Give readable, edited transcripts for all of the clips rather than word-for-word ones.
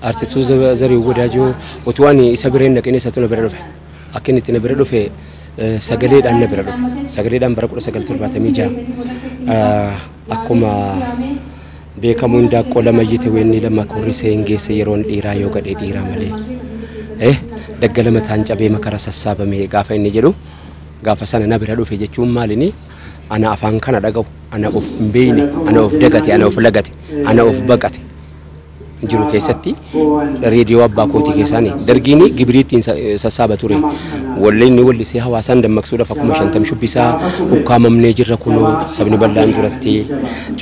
Artistoota Zarihuun Wadaajoo utuu ani isa bira hin dhaqin isatu na bira dhufe. Akka inni itti na bira dhufe sagaleedhaan na bira dhufe. Sagaleedhaan bara 1976 akkuma beekamu hindaaqqoo lama iyyite weenni lama korrisee hin geesse yeroon dhiiraa yoo gadhee dhiiraa malee. Daggala mataan cabee makara sassaabame gaafa inni jedhu gaafa sana na bira dhufe jechuun maalini ana afaan kana dhaga'u ana of hin beekne ana of dagate ana of lagate ana of baqate jiru keessatti reediyoo abbaa kootii keessaani dargiin gibiriittiin sassaaba ture wallee inni wallisee hawaasaan dammaqsuudhaaf akkuma shantam shubbisaa ukkaamamnee jirra kunoo sabni bal'aan duratti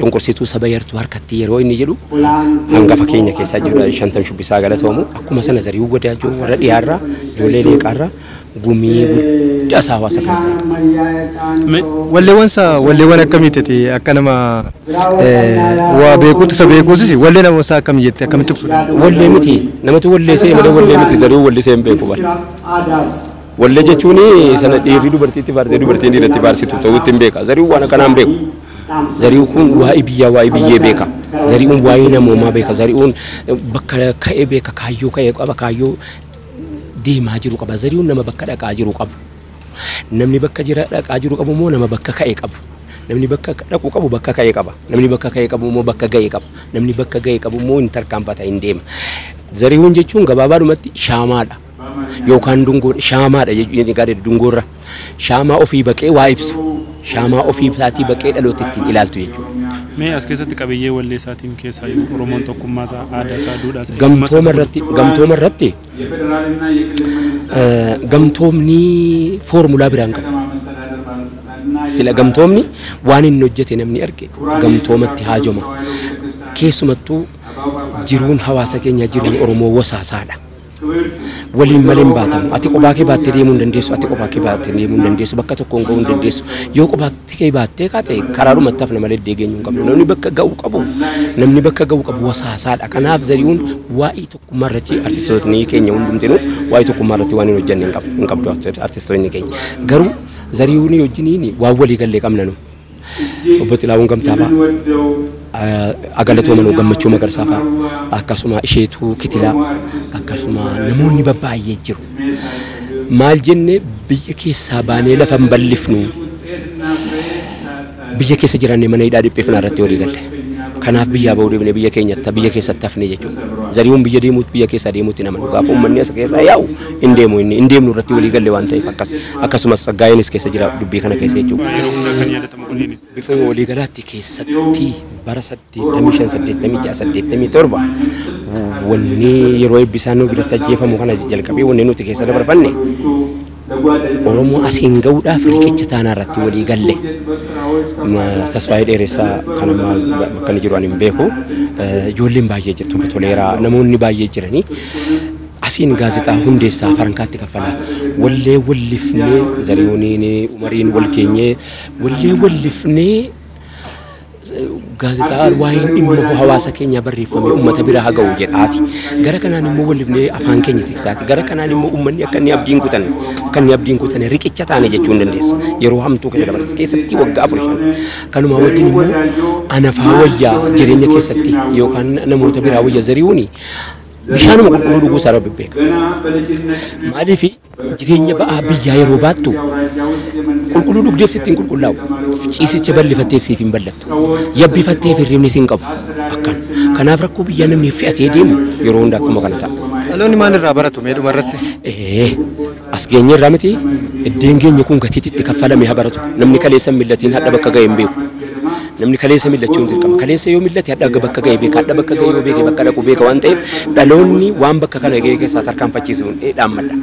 cunqursituu saba yartuu harkatti yeroo inni jedhu hangafa keenya keessaa jiru shantam shubbisaa galatoomu akkuma sana Zarihuun Wadaajoo warra dhiyaarraa ijoollee leeqaarraa gumii guddaa isaa hawaasa kana bira. Walleewwan isaa walleewwan akkamiiti akka nama waa beekuutti isa beekuutis wallee nama isaa akkamii jettee akkamitti ibsu? Wallee miti namatu walleessee malee wallee miti Zarihuun wallisee hin beeku bara. Wallee jechuun sana dhiirri dubartiitti faarsee dubartiin dhiiratti faarsitu ta'uutti hin beeka. Zarihuun waan akkanaa hin beeku. Zarihuun kun waa'ee biyyaa waa'ee biyyee beeka. Zarihuun waa'ee namoomaa beeka. Zarihuun bakka ka'ee beeka kaayyoo ka'ee qaba kaayyoo deemaa jiru qaba. Zarihuun nama bakka dhaqaa jiru qabu. Namni bakka jira dhaqaa jiru qabu immoo nama bakka ka'e qabu. Namni bakka dhaqu qabu bakka ka'e qaba. Namni bakka ka'e qabu immoo bakka ga'e qaba. Namni bakka ga'e qabu immoo hin tarkaanfata hin deema. Zarihuun jechuun gabaabaadhumatti shaamaadha. Yookaan dungoodha. Shaamaadha jechuun dungoorra. Shaamaa ofii baqee waa ibsu. Shaamaa ofii isaatii baqee dhaloota ittiin ilaaltu jechuudha. Mee as keessatti qabiyyee wallee isaatiin keessaa Oromoon tokkummaa isaa, aadaa isaa, duudhaa isaa. Gamtooma irratti gamtoomni foormulaa biraan qabu. Sila gamtoomni waan inni hojjete namni arge gamtoomatti haajoma. Keessumattuu jiruun hawaasa keenyaa jiruun Oromoo wasaasaadha. Waliin malee hin baatamu. Ati kophaa kee baattee deemuu hin dandeessu. Ati kophaa kee baattee deemuu hin dandeessu. Bakka tokkoon ga'uu hin dandeessu. Yoo kophaa kee baattee kaate karaadhumatti hafna malee deegeenyuu hin qabnu. Namni bakka ga'uu qabu namni bakka ga'uu qabu wasaasaadha. Kanaaf Zarihuun waa'ee tokkummaa irratti artistoonni keenya hundumtinuu waa'ee tokkummaa irratti waan hin hojjenne hin qabdu artistoonni keenya. Garuu Zarihuun wajjiniin waan walii gallee qabna nu. Obbo Xilaawun Gamtaa fa'a Agalatoo Gammachuu Magarsaa fa'a akkasuma Isheetuu Kitilaa akkasuma namoonni babbaay'ee jiru. Maal jennee biyya keessaa baanee lafa hin bal'ifnu biyya keessa jiraannee mana hidhaa dhiphifnaa irratti walii galle. Kanaaf biyyaa bahuu deemnee biyya keenyatti biyya keessatti hafne jechuudha. Zarihuun biyya deemuutti biyya keessaa deemuutti nama gaafa uummanni as keessaa yaa'u hin deemu inni hin deemnu irratti walii galle waan ta'eef akkas akkasumas Tsaggaayeenis keessa jira dubbii kana keessa jechuudha. Bifa walii galaatti keessatti bara 85 86 87 wanni yeroo eebbisaan nu biratti ajjeefamu kana jalqabee wanni nuti keessa dabarfanne Oromoo asiin ga'uudhaaf riqicha taanaa irratti walii galle. Tasfaayee Dheeressaa kan amma bakka inni jiru ani hin beeku. Ijoolleen baay'ee jirtu Toleeraa namoonni baay'ee jiranii. Asiin gaazexaa hundeessaa farankaatti kaffalaa wallee wallifnee Zarihuuniin Umariin wal keenyee wallee wallifnee gaazexaa waa'een dhimma hawaasa keenyaa barreeffamee uummata bira haa ga'u jedhaati. Gara kanaan immoo wallifnee afaan keenya tiksaati. Gara kanaan immoo uummanni akka inni abdiin kutan akka inni abdiin kutan riqicha taane jechuu hin dandeessa. Yeroo hamtuu keessa dabarse keessatti waggaa 4-5. Kanuma wajjin immoo anafaa wayyaa jireenya keessatti yookaan namoota biraa wayya Zarihuuni bishaanuma qulqulluu dhuguu isaa rabbi beeka. Maaliif jireenya ba'aa biyyaa yeroo baattu qulqulluu dhugdeef sitti hin qulqullaa'u. Ciisicha bal'ifatteef siif hin bal'attu. Yabbifatteef hirribni si hin qabu. Akkan. Kanaaf rakkoo biyyaa namni fe'atee deemu yeroo hunda akkuma kana ta'a. Dhaloonni maalirraa baratu mee dhuma irratti? As geenye irraa miti iddeen geenye kun gatiitti itti kaffalame haa baratu. Namni kaleessa millatiin hadha bakka ga'e hin beeku. Namni kaleessa millachuun dirqama. Kaleessa yoo millate hadha bakka ga'e beeka. Hadha bakka ga'e yoo beeke bakka dhaqu beeka waan ta'eef dhaloonni waan bakka kana ga'e keessaa tarkaanfachiisuun dhaammadha.